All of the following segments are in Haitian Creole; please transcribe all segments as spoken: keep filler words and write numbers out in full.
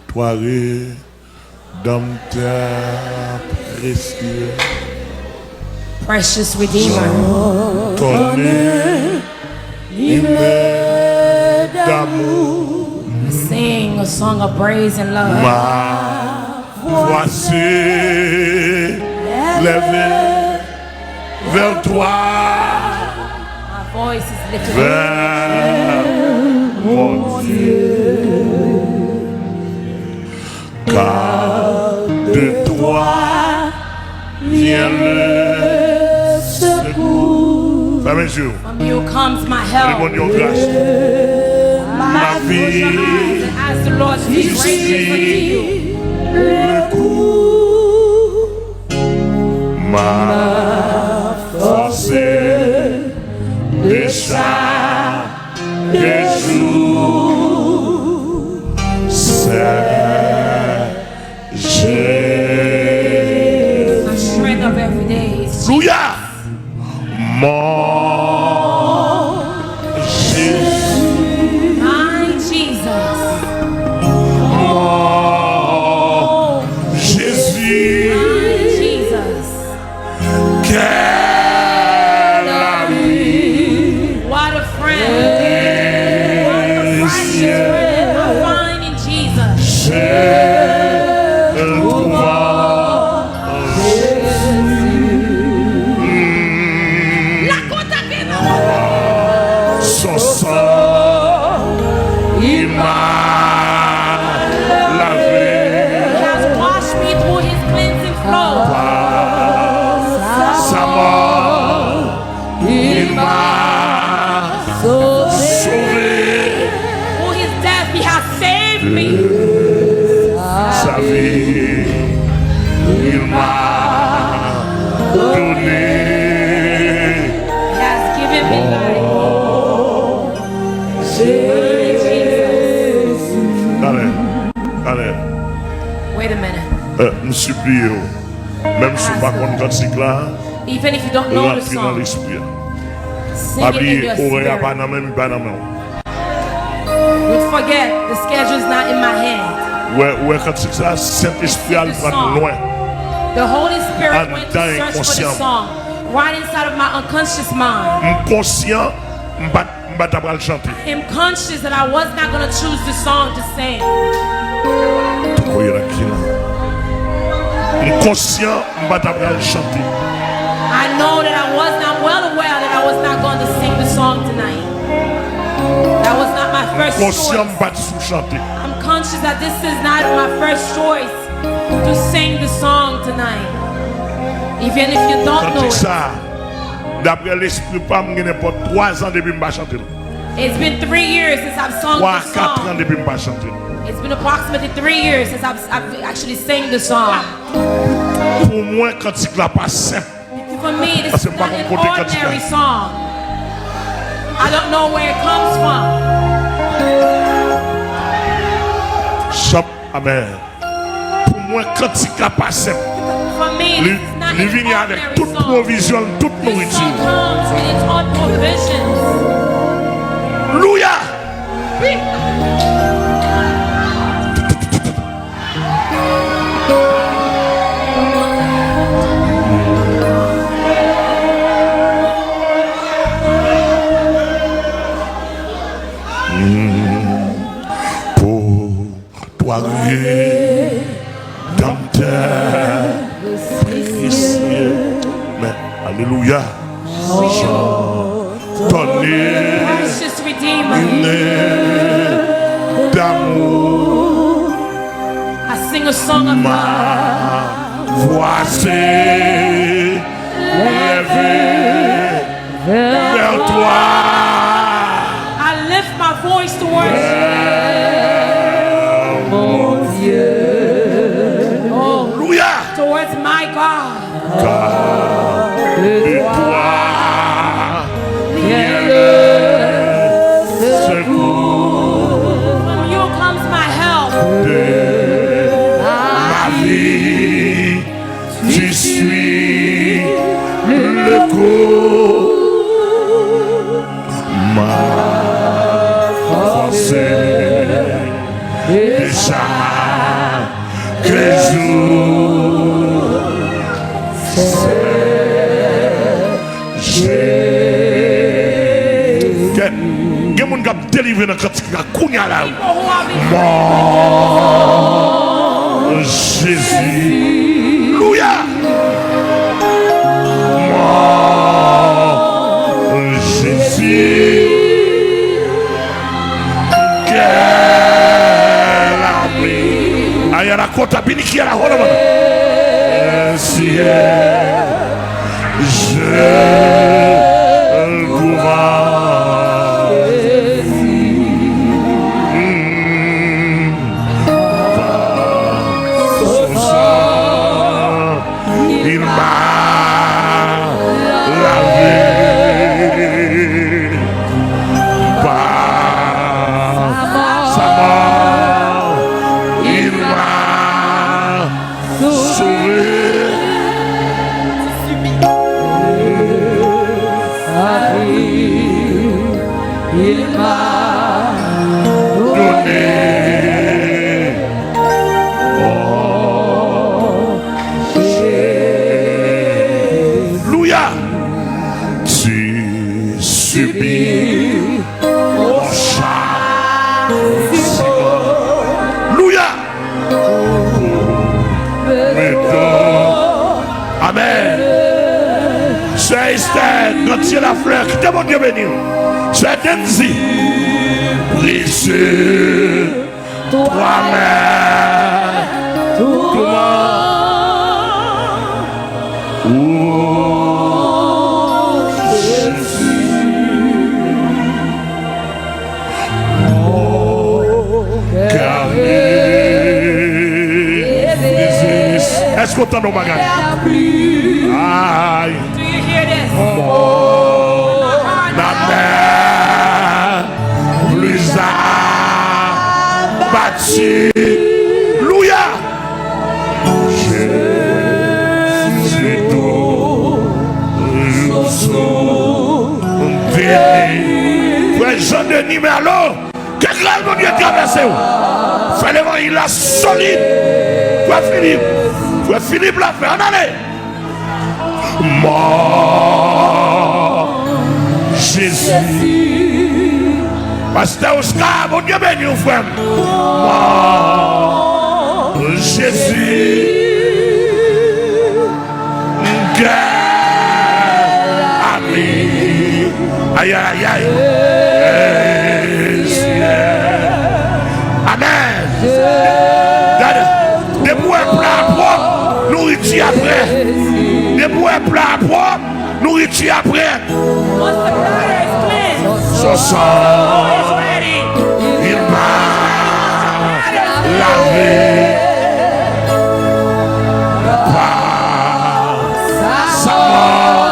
Toi rédempteur précieux, Precious Redeemer. Ton aime d'amour. Sing a song of praise and love. Ma voix s'élève vers toi, My voice is lifted. Vers mon Dieu, car de toi vient le secours. Fèmen je w. From you comes my help. Reponn yon gras. My vie and ask the Lord to be gracious unto you. Le coup m'a forcé de chaque jour, c'est My strength of every day is Aleluya. Mon Jésus, my Jesus. mon Jésus, My Jesus. quel ami What a friend. What a precious friend I find in Jesus. J'ai trouvé La kota ke nan son sang, il m'a lavé. He has washed me through his cleansing flow. Par sa mort, il m'a sauvé. Through his death, he has saved me. Sa vie, il m'a donné. He has given me life. Talè, talè. Wait a minute. Euh, m sipliye w, menm si w pa konn kantik la, Even if you don't know the rantre nan song, lespri a. sing Pa it in bliye, your orè a pa spirit. Nan men m, li pa nan men w. Don't forget, the schedule is not in my hand. Wè, wè kantik sa, Sentespri al pran l lwen. The Holy Spirit went to Anndan search for the enkonsyan. Song right inside of my unconscious mind. M konsyan, m pa, m pa ta pral chante. I am conscious that I was not going to choose the song to sing. Koye la ki la. M konsyan, m pa ta pral chante. I know that I was not well aware that I was not going to sing the song tonight. That was not my first Konsyan, choice. M pa t sou chante. I'm conscious that this is not my first choice to sing the song tonight. Even if you don't know Kantik it. Sa, daprè lespri pa m, gen nenpòt twa zan depi m pa chante l. It's been three years since I've sung Twa, this kat song. An depi m pa chante l. It's been approximately three years since I've, I've actually sang the song. Pou mwen, kantik la pa senp. For me, this Paske is m pa not konn an kote kantik la. Ordinary song. I don't know where it comes from. Chant, amèn. Pou mwen, kantik la pa senp. For me, Li, this is not li an vini avèk ordinary tout song. Pwovizyon l, tout This song nouriti l. Comes with its own provisions. Louya! Pou twa redanmtè presye. Men, alelouya. Tonnè Precious Redeemer, d'amour. I sing a song of love. Ma voix s'élève vers toi. I lift my voice to worship Mon Dieu. Oh, Louya. Towards my God. Car de toi vient le secours. From you comes my help. De ma vie, tu suis le coup. Ma force. Deja ke jou se Jezi. Gen, gen moun k ap delivre nan kantik la kounye a la. Mò Jezi. Louya. Mò Jezi. Kè la mi. Aya la kota bini ki a la hola mana. Siye. Je louva. Mm. Par son sang, il m'a lavé. Par sa mort, il m'a sauvé. Il m'a donné. Oh, Jésus. Louya. Tu subis mon châtiment. Louya. Amèn. Sè Esther Gantier Lafleur, kite Bondye beni w. Sè Denzi, brise toi-même. Oh, Jésus. Èske w tande yon bagay? Ay. Mon âme plus abattue. Louya. Jésus toujours soutenu. Frè Jean Denis, men alo, ke gras Bondye travèse w. Fè levanjil la solid. Frè Filip, frè Filip la fè, ann ale. Mò Jezi. Pastè Oscar, Bondye beni w, frè m. Mò Jezi. Kè la mi. Ay, ay, ay. Amèn. Gade, depi w wè pla a pwòp, nouriti a prè. Depi w wè pla a pwòp, nouriti a prè. Son sang, il m'a lavé. Par sa mort.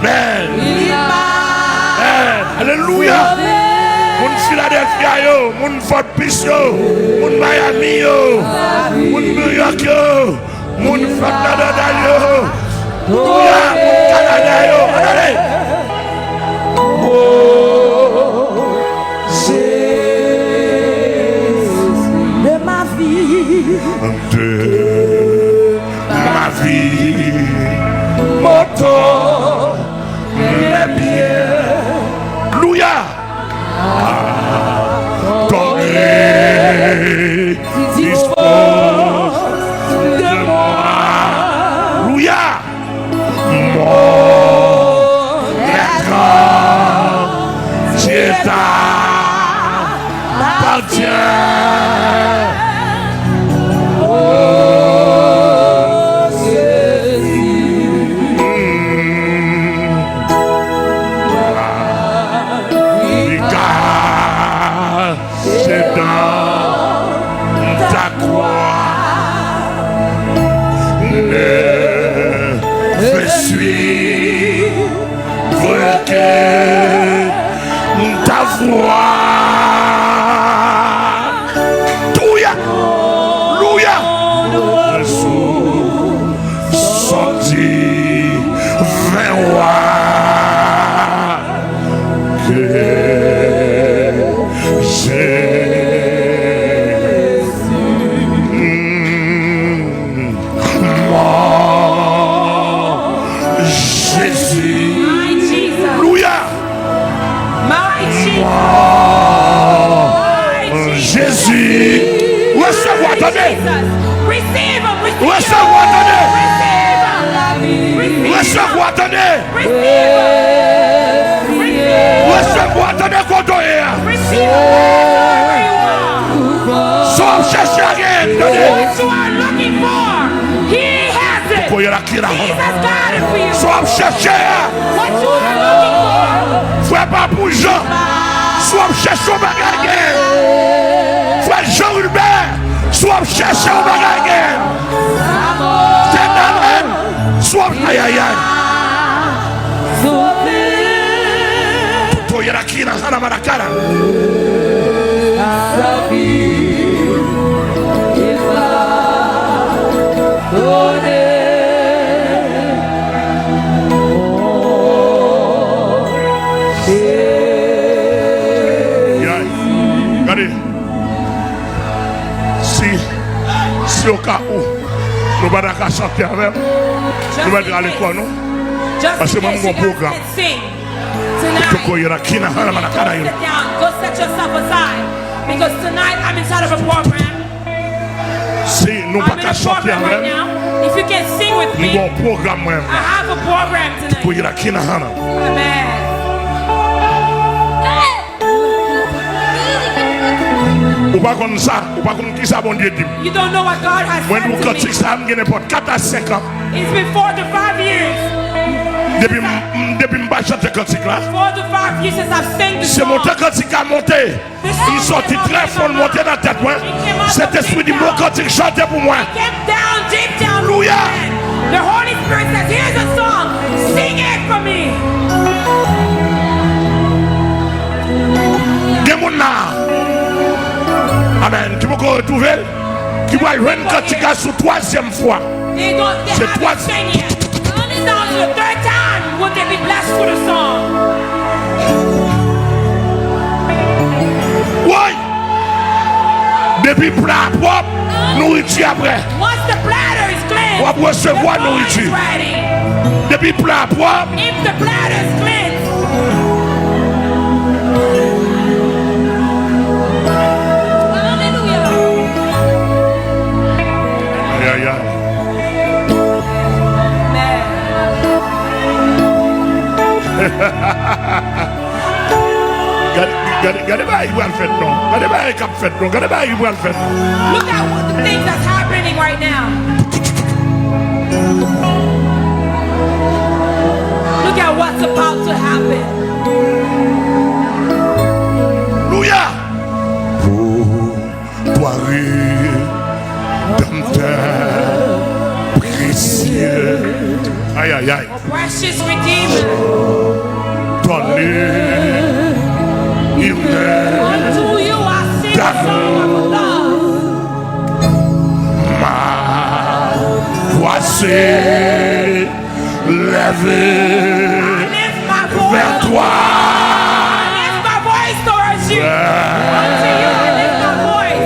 Amèn. Amèn. Alelouya. Moun Filadèfya yo, moun Fort Pierce yo, moun Miami yo, moun New York yo, moun Florida yo, alelouya, moun Kanada yo, ann ale. Oh, Jésus de ma vie. De ma vie, mon temps, mes biens. Louya. Ton gré dispose de moi. Louya. Mon être entier t'appartient. Oh, Jésus. Mm. Car c'est dans ta croix, ne veux suivre que ta voix. Louya, louya. Sous son divin roi. Que j'ai Resevwa, tande. Jesus. Receive him, receive him. Resevwa, tande. Receive him, receive him. Resevwa, tande. Receive him, receive him. Resevwa, tande kote w ye a. Receive him, wherever you are. Sa w ap chèche a genyen, tande. What you are looking for, he has it. Koye la ki la. Jesus got it for you. Sa w ap chèche a. What you are looking for. Frè Papoujan, si w ap chèche yon bagay, genyen. Frè Jean Wilbert, si w ap chèche yon bagay, genyen. Sè Damèn, si w ap, ayayay. Toye la ki la, hana manakara. Yay. Gade. Si, si o ka ou, nou pa ta ka chante avè m, nou mèt rale kò nou. Paske mwen, m gon pwogram. Toko yera kina hana manakara yo. Sit down. Go set yourself aside. Because tonight I'm inside of a program. Si nou pa ka chante avè m, m gon pwogram mwen. I have a program tonight. Toko yera kina hana. Amen. Ou pa konn sa, ou pa konn ki sa Bondye di m. You don't know what God has said to me. Mwen di w kantik sa a, m gen nenpòt kat a senk an. It's been four to five years. Depi m, m, depi m pa chante kantik la, four to five years since I've sang the song. Se monte kantik la monte. Li sòti trè fon, l monte nan tèt mwen. Sentespri di m, yon kantik, chante pou mwen. It came down deep down. Alelouya. The Holy Spirit says, "Here's a song. Sing it for me." Gen moun la. Amèn. Ki poko retwouve l. Ki pral jwenn kantik la sou twazyèm fwa. They don't, they haven't sang yet. Only now is the third time would they be blessed with a song. Woy! Depi pla a pwòp, nouriti a prè. Once the platter is cleansed, w ap resevwa nouriti. Depi pla a pwòp, if the platter is cleansed, hallelujah. Ay, ay, ay. Amen. Gade, gade, gade bagay ki pral fèt non. Gade bagay k ap fèt non. Gade bagay ki pral fèt. Look at what the things that's happening right now. Look at what's about to happen. Alelouya. Pour toi, Rédempteur précieux. Ay, ay, ay. Precious Redeemer. Donne-lui une heure d'amour. Unto you I sing a song of love. Ma voix s'élève vers toi. I lift my voice. I lift my voice towards you. Unto you I lift my voice.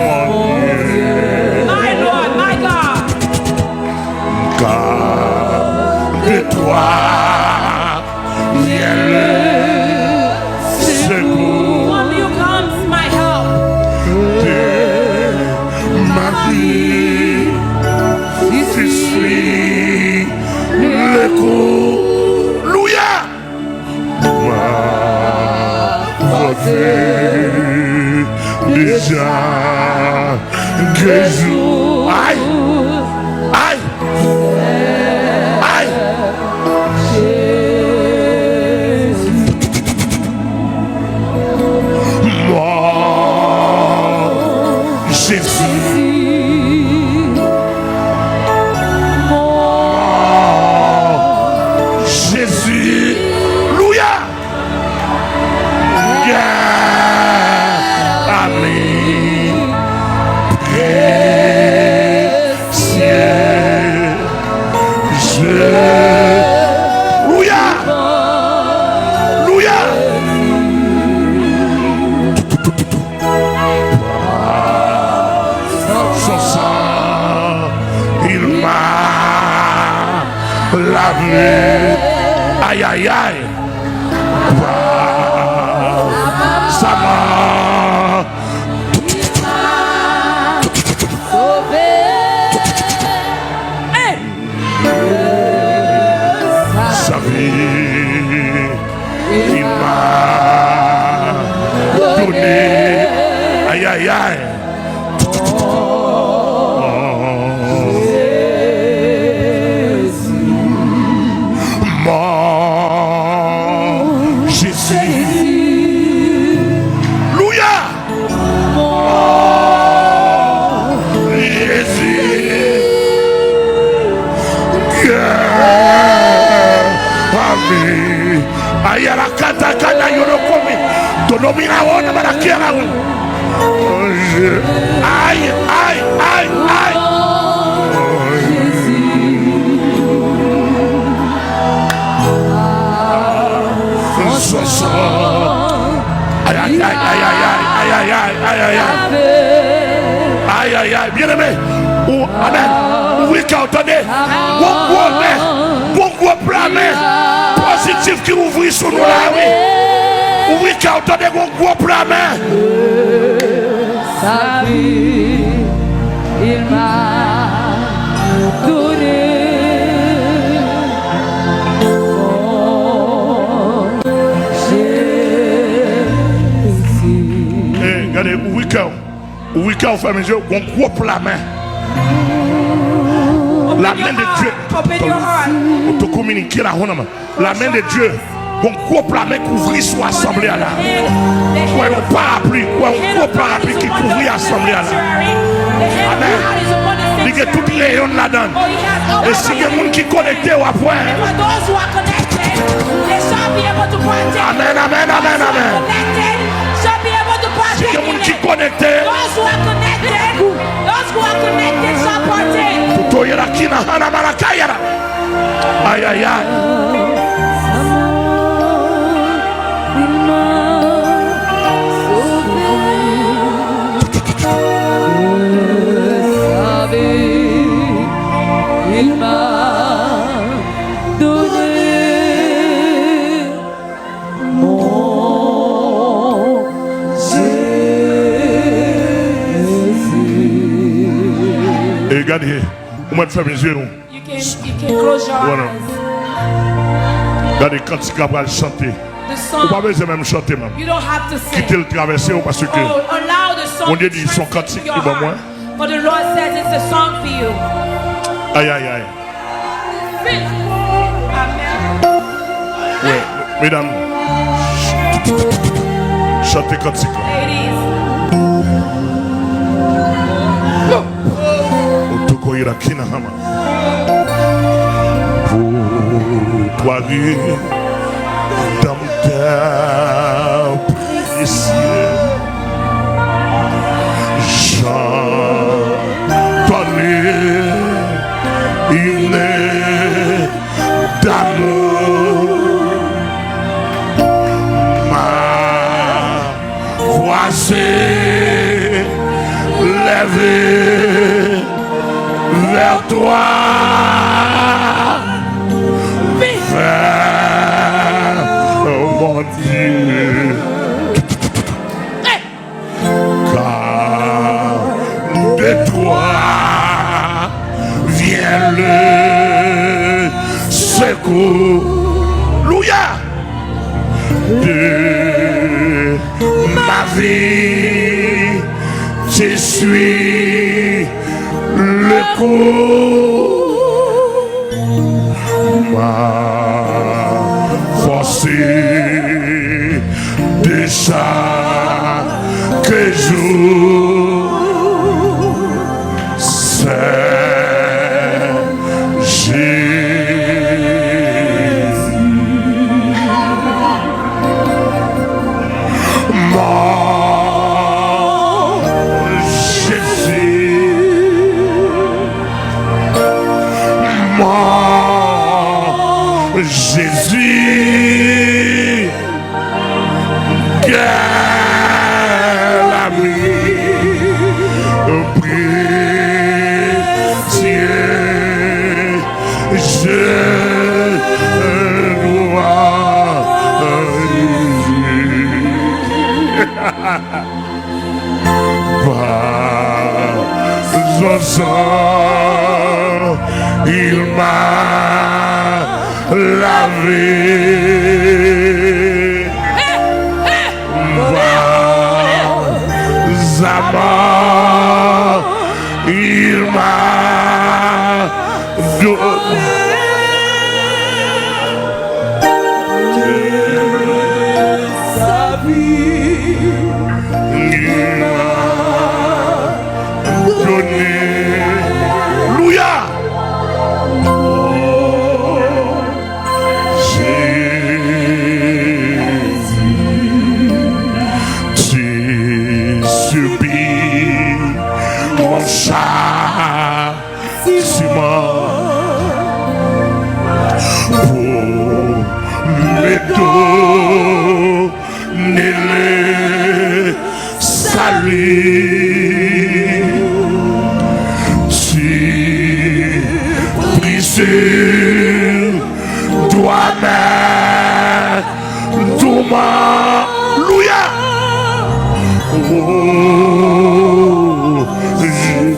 My Lord, my God. Car de toi vient le secours. From you comes my help. De ma vie, je suis le coup. Alelouya. Ma force déjà guérie. Ay! Ay! Ay! Mon Jésus. Mon Jésus. Alelouya. Ami précieux, je. Alelouya. Alelouya. Son sang, il m'a lavé. Ay, ay, ay. Sa m'a Ayala kata kana yono komi. Tonomina wona barakia la. Ay, ay, ay, ay. Soso. Ay, ay, ay, ay, ay, ay, ay, ay, ay, ay, ay, ay. Ay, ay, ay, byeneme. Ou, amèn. Ouvri kè w, tande. Gon gwo men, gon gwo pla men pozitif ki ouvri sou nou la, wi. Ouvri kè w, tande, gon gwo pla men. Sa vi, il m'a donné. Eh, gade, ouvri kè w. Ouvri kè w, fèmen je w, gon gwo pla men. La main de Dieu. Open your heart. Otokomini, ki la honama. La main de Dieu. Gon gwo pla men kouvri sou asanble a la. Kwè yon parapli, kwè yon gwo parapli ki kouvri asanble a la. Amèn. Li gen tout reyon ladan l. E si gen moun ki konekte, w ap wè. Amèn, amèn, amèn, amèn. Si gen moun ki konekte. Tutoyera kina hana malakayara. Ay, ay, ay. E gade, ou mèt fèmen je nou. You can, you can close your eyes. Gade kantik la pral chante. The song. Ou pa bezwen menm chante menm. You don't have to sing. Kite l travèse w paske Bondye di se yon kantik ki ban mwen. For the Lord says it's a song for you. Ay, ay, ay. Feel it. Amen. Wi, medam. Chante kantik la. Ladies. Otokoyira kinahama. Pou twa ri dan m te apresye. Jan tonè imne damou. Ma vwa se leve vè twa. Fè Bondye. Ka de twa vyen le sekou. Louya. De ma vie, je suis le coup. Ma force de chaque jour. C'est Jésus. Mon Jésus. Mon Jésus. Quel ami précieux, je dois. Par son sang, il m'a lavé. Balsamo, il m'a donné. De sa vie, il m'a donné. Louya. Oh, Jésus. Siman pou m redone le sali. Tu pris sur toi-même. Douman. Louya. Oh, Jésus,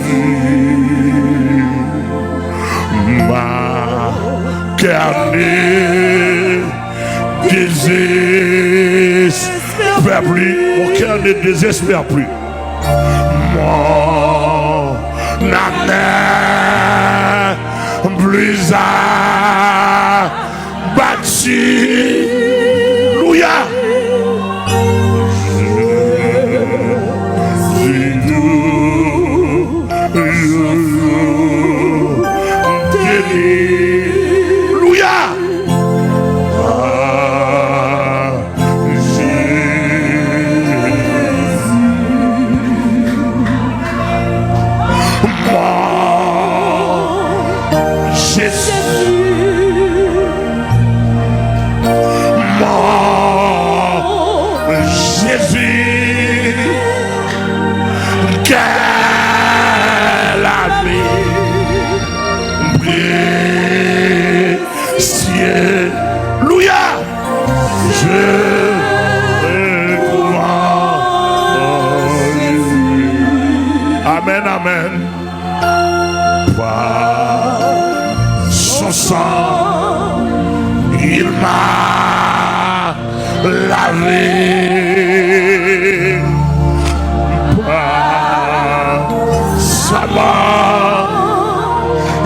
ma kè ne désespère plus. Mon cœur ne désespère plus. Mon âme n'est plus à bati. Louya. Louya. Ah, Jésus. Mon Jésus, mon Jésus, kè lami précieux. Louya. Je crois en lui. Amen, amen. Par son sang, il m'a lavé. Par sa mort,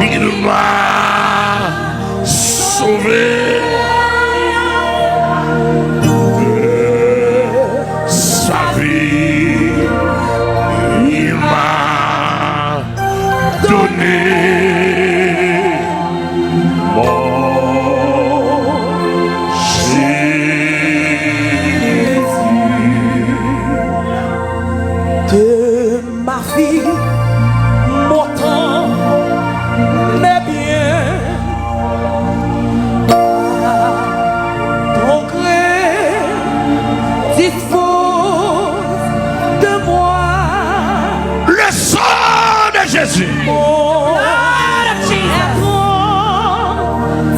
il m'a sauvé. De sa vie, il m'a donné. Mon Jésus. De ma vie, mon temps, mes biens, ton gré dispose de moi. Le sang de Jésus. Mon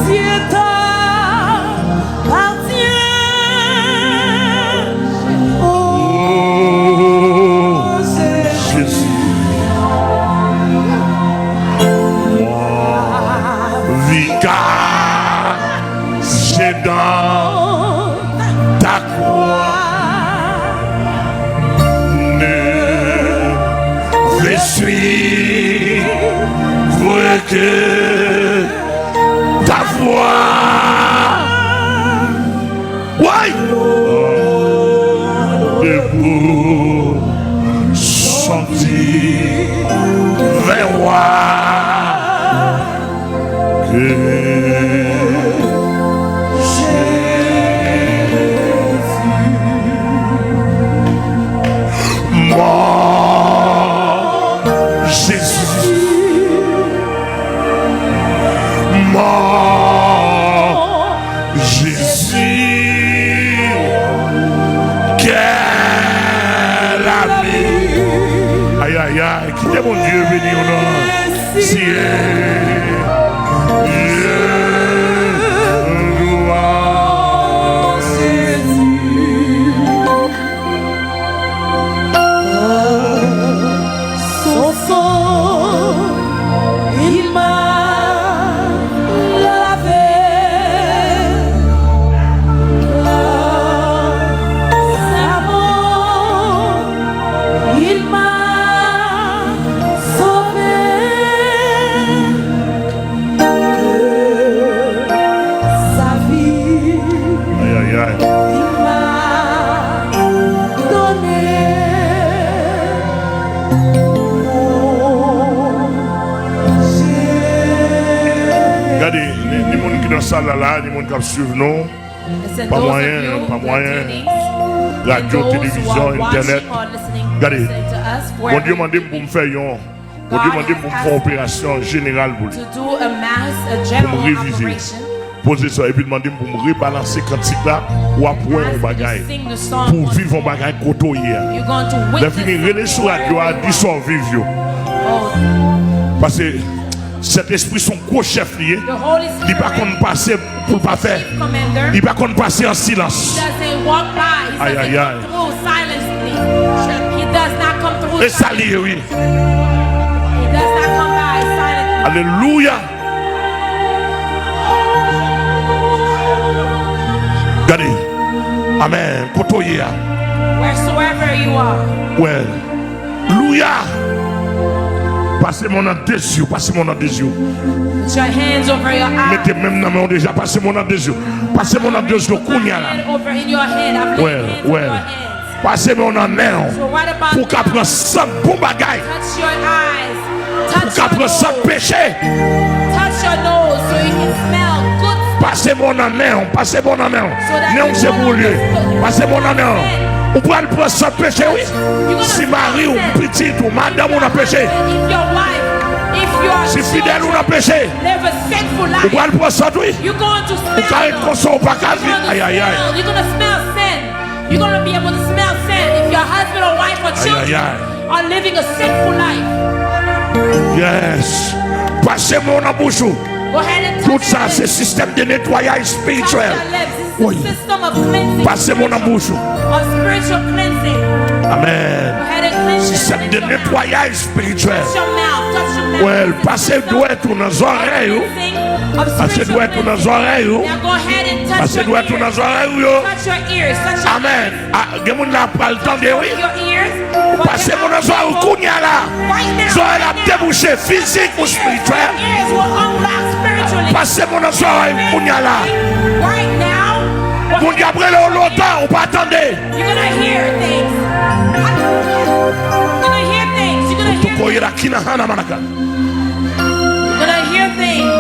Dieu t'appartient. Oh, Jésus. Mon vie cachée dans ta croix ne veut suivre que ta voix. Ouais. Debout, sorti vers roi. Que Jésus, mon Jésus, mon Jésus, quel ami. Aïe, aïe, aïe. Kite Bondye beni w nan sye. Son sang, il m'a lavé. Sa mort, il m'a sauvé. De sa vie, aïe, aïe, aïe, il m'a donné. Gade, ni, ni moun ki nan sal la, la, ni moun k ap swiv nou. Pa mwayen, pa mwayen radyo, televizyon, entènèt. Gade, Bondye mande m pou m fè yon Bondye mande m pou m fè yon operasyon jeneral pou li. To do a mass, a general operation. Pou m revize. Poze sa, epi l mande m pou m rebalanse kantik la, w ap wè yon bagay. Pou w viv yon bagay kote w ye a. Lè fini, rele sou radyo a, di sa w viv yo. Paske Sentespri se yon gwo chèf li ye. Li pa konn pase pou l pa fè. Li pa konn pase an silans. Ayayay. E sa li ye, wi. Alelouya. Gade. Amèn. Kote w ye a? Wheresoever you are. Wè. Louya. Pase men w nan de zye w. Pase men w nan de zye w. Put your hands over your eyes. Mete men w nan men w deja. Pase men w nan de zye w. Pase men w nan de zye w kounye a la. Wè, wè. Pase men w nan nen w. Pou w ka pran sant bon bagay. Pou w ka pran sant peche. Pase men w nan nen w. Pase men w nan nen w. Nen w se pou w li ye. Pase men w nan nen w. Ou pral pran sant peche, wi. Si mari w, pitit ou, madanm ou nan peche. Si fidèl ou nan peche. Ou pral pran sant, wi. Ou ka ret konsa, ou pa ka viv. Ayayay. You're gonna be able to smell sin if your husband or wife or children are living a sinful life. Yes. Pase men w nan bouch ou. Go ahead and touch your lips. Tout sa se sistèm de netwayaj espirityèl. Touch your lips. This is the system of cleansing. Pase men w nan bouch ou. Of spiritual cleansing. Amèn. Go ahead and cleanse your lips. Sistèm de netwayaj espirityèl. Touch your mouth. Touch your mouth. Well, pase dwèt ou nan zòrèy ou. Pase dwèt ou nan zòrèy ou. Pase dwèt ou nan zòrèy ou yo. Amèn. Ah, gen moun la pral tande, wi. Pase men w nan zòrèy ou kounye a la. Zòrèy la ap debouche, fizik ou espirityèl. Pase men w nan zòrèy ou kounye a la. Moun ki ap rele w lontan, ou pa tande. You're gonna hear things. You're gonna hear things. You're gonna hear things. You're gonna hear things.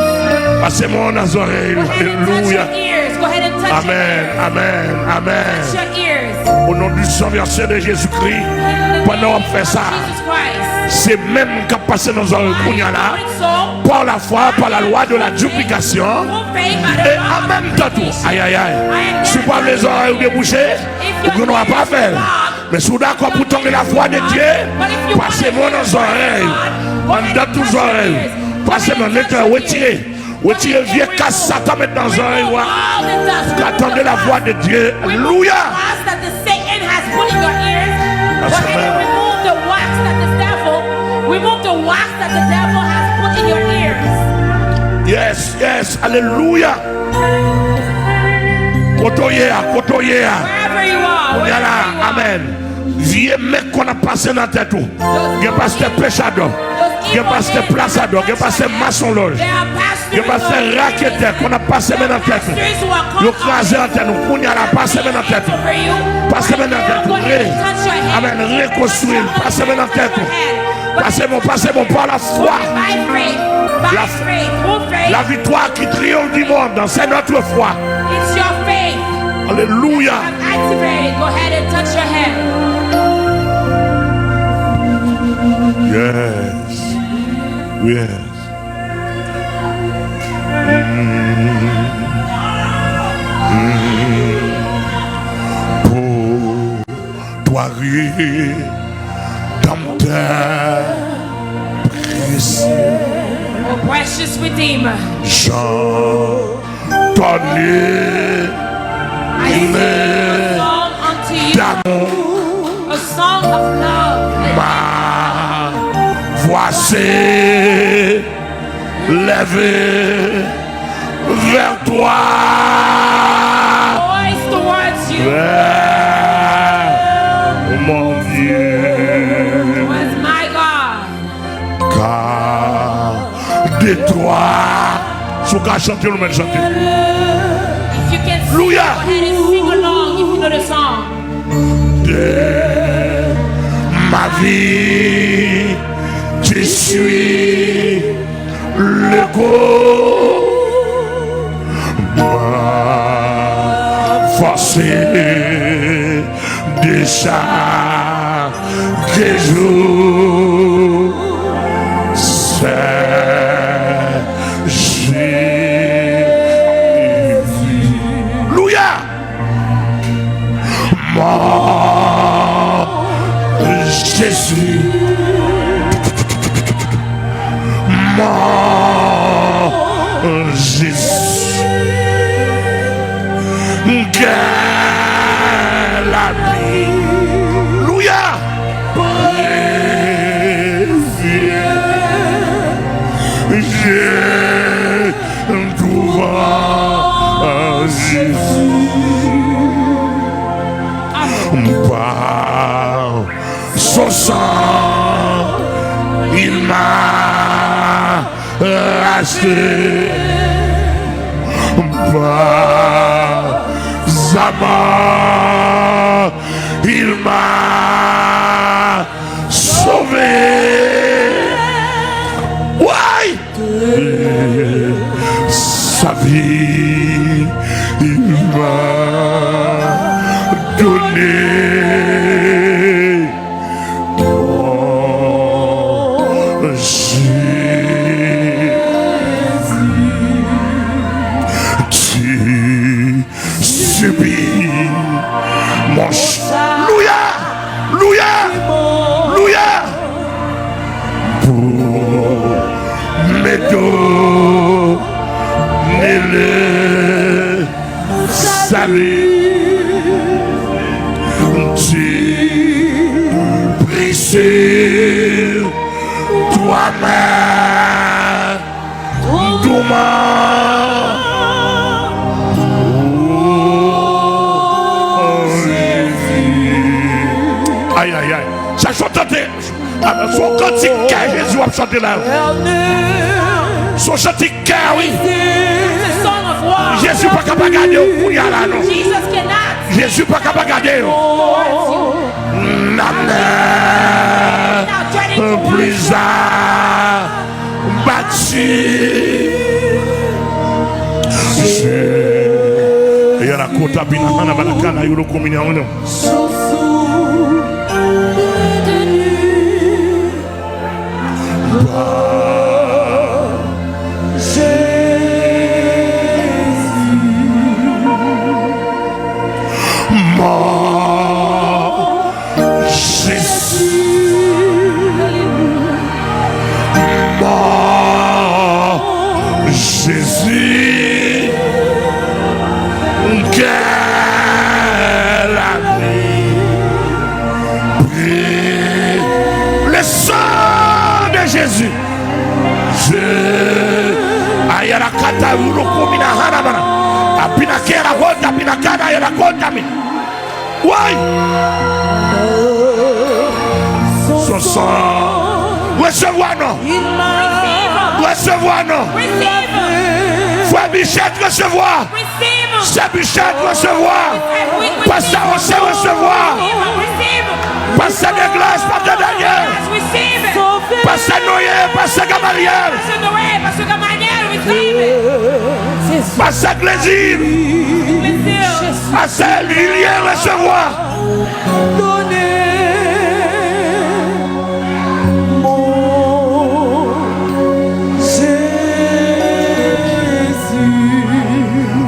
Pase men w nan zòrèy ou. Go ahead and touch your ears. Go ahead and touch your ears. Amèn, amèn, amèn. Touch your ears. Au nom du sang versé de Jésus-Christ, pandan w ap fè sa, se menm k ap pase nan zòrèy ou kounye a la, par la foi, par la loi de la duplication, e an menm tan tou, ayayay, si w pa vle zòrèy ou debouche, ou gen dwa pa fè l. Men si w dakò pou w tande la voix de Dieu, pase men w nan zòrèy ou, anndan tout zòrèy ou, pase men w, netwaye, retire, retire vye kas Satan met nan zòrèy ou a, pou w ka tande la voix de Dieu. Alelouya! That the Satan has put in your ears. Go ahead and remove the wax that the devil, remove the wax that the devil has put in your ears. Yes, yes, alelouya. Kote w ye a, kote w ye a. Wherever you are, kounye a la, wherever you are. Amèn. Vye men k konn ap pase nan tèt ou. Gen pastè pechadò. Gen pastè plasadò. Gen pastè masonlòj. Gen pastè raketè k konn ap pase men nan tèt ou. Yo kraze antèn ou. Kounye a la, pase men nan tèt ou. Pase men nan tèt ou. Re. Amèn. Rekonstwi l. Pase men nan tèt ou. Pase men, pase men, par la foi. La, la victoire qui triomphe du monde, c'est notre foi. It's your faith. Alelouya. Activate. Go ahead and touch your head. Yes. Yes. Mm. Mm. Pour toi, rédempteur précieux. Oh, precious Redeemer. J'entonne I sing a song unto you. D'amour. A song of love. Ma voix s'élève vers toi. Voice towards you. Vers mon Dieu. Towards my God. Car de toi. Si w ka chante, nou mèt chante. If you can sing, go ahead and sing along if you know the song. De ma vie, tu suis le goût. Ma force de chaque jour. Jésus. Louya. Mò Jezi. Mò Jezi. Galabi. Louya. Précieux Jésus. Devant Jésus. Par son sang, il m'a racheté. Par sa mort, il m'a sauvé. Ouais! Sa vi, il m'a donné. Oh, Jésus, tu subis mon ch-, louya, louya, louya. Pour me donner le salut, tu pris sur toi-même. Douman. Oh, Jésus. Ay, ay, ay. Sa se yon tante. Se yon kantik kè Jezi w ap chante la. Se yon kantik kè, wi. Jezi pa ka pa gade w kounye a la, non. Jezi pa ka pa gade w. N ap nan pliza. Bati. Yara kota bina hana balakana yolo komini a uno. Mò Jezi. Mò Jezi. Kè lavi. Le sang de Jésus. Je ayala kata ulo kumina harabana. Apina kera gota, apina kana ayala gota mi. Woy! Son san. Resevwa non. Resevwa non. Frè Michel, resevwa. Sè Michel, resevwa. Pastè Jose, resevwa. Pastè Douglas, Pastè Daniel. Pastè Noye, Pastè Gamaliel. Pastè Clézine. Pastè Lilien, resevwa.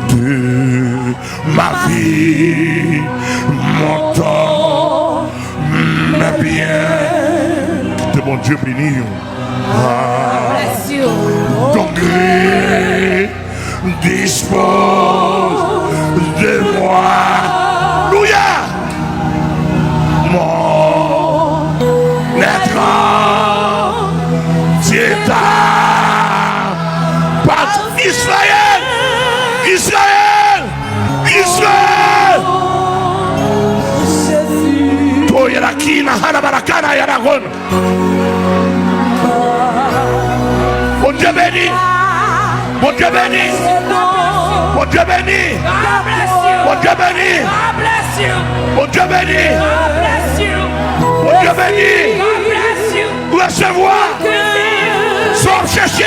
De ma vie, mon temps, mes biens. Ke Bondye beni w. Ah. Donk, dispose de moi. Louya. Mon être entier t'appartient. Israël, Israël, Israël. Toyera kina hana barakana yaragon. Bondye beni. Bondye beni. Bondye beni. Bondye beni. Bondye beni. Bondye beni. Resevwa. Sa w ap chèche a